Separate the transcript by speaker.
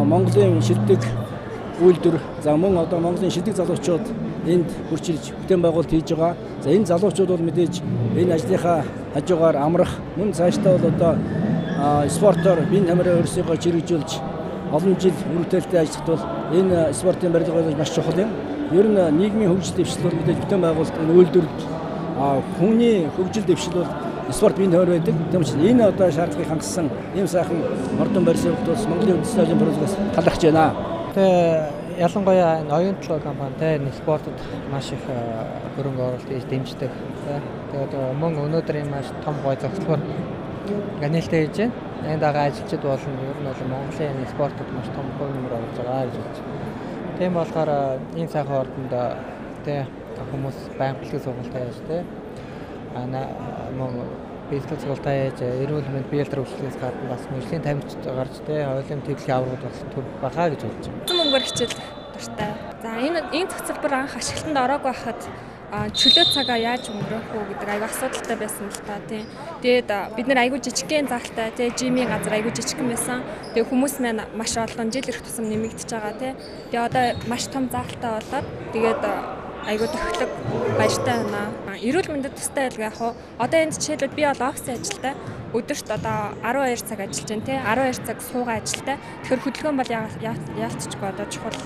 Speaker 1: Монголын шилдэг үйлдвэр, за мөн одоо Монголын шилдэг залуучууд энд хурж ирж бүтээн байгуулалт хийж байгаа. За энэ залуучууд бол мэдээж энэ ажлынхаа хажуугаар амрах, мөн цаашдаа бол одоо спортоор биеийн тамираа өөрсдийгөө чирэгжүүлж олон жил үр бүтээлтэй ажиллахад бол энэ спортын барилга бол маш чухал юм. Ер нь нийгмийн хөгжил дэвшил бол мэдээж бүтээн байгуулалт, энэ үйлдвэрлэл, хүний хөгжил дэвшил бол спорт биеийн тамир байдаг. Тийм учраас энэ одоо шаардлагыг хангасан ийм сайхан ордон барьсан хувьд Монголын үндэсний олимп производоос талархаж байна.
Speaker 2: Тэгээ ялангуяа энэ оюун толгой компани те энэ спортод маш их хөрөнгө оруулалт хийж дэмждэг те. Тэгээд мөн өнөөдөр энэ маш том гой зохицлоор ингээ нээлттэй хийж байна. Энэ дагаа ажилчид болно. Ер нь бол Монголын энэ спортод маш том хувь нэмэр оруулж байгаа гэж бодож байна. Тийм болохоор ийм сайхан ордонд те хүмүүс байнга бэлтгэл сургалтаа яаж те мөн бэлтгэл сургалтаа яаж эрүүл мэнд биеийн хөгжлөөс гадна бас мөржлийн тамирчид гарч те олимп тэглэлийн аваргууд бас төрөх байхаа гэж бодож байна.
Speaker 3: Мөнгөөр хичээлэх дуртай. За энэ цогцлбор анх ашиглалтанд ороогүй байхад чөлөө цагаа яаж өнгөрөөх үү гэдэг аягүй асуудалтай байсан л та тийм. Тэгээд бид нэр аягүй жижигхэн заалтай тийм жимийн газар аягүй жижигхэн байсан. Тэгээд хүмүүс маань маш олон жил ирэх тусам нэмэгдэж байгаа тийм. Тэгээд одоо маш том заалтай болоод тэгээд аягүй тохиолог баяртай байна. Эрүүл мэндэд тустай байлгүй яг хуу. Одоо энд жишээлбэл би бол офисын ажилтай. Өдөрт одоо 12 цаг ажиллаж байна тий. 12 цаг суугаа ажилтай. Тэгэхээр хөдөлгөөн бол яалтчгүй одоо чухал.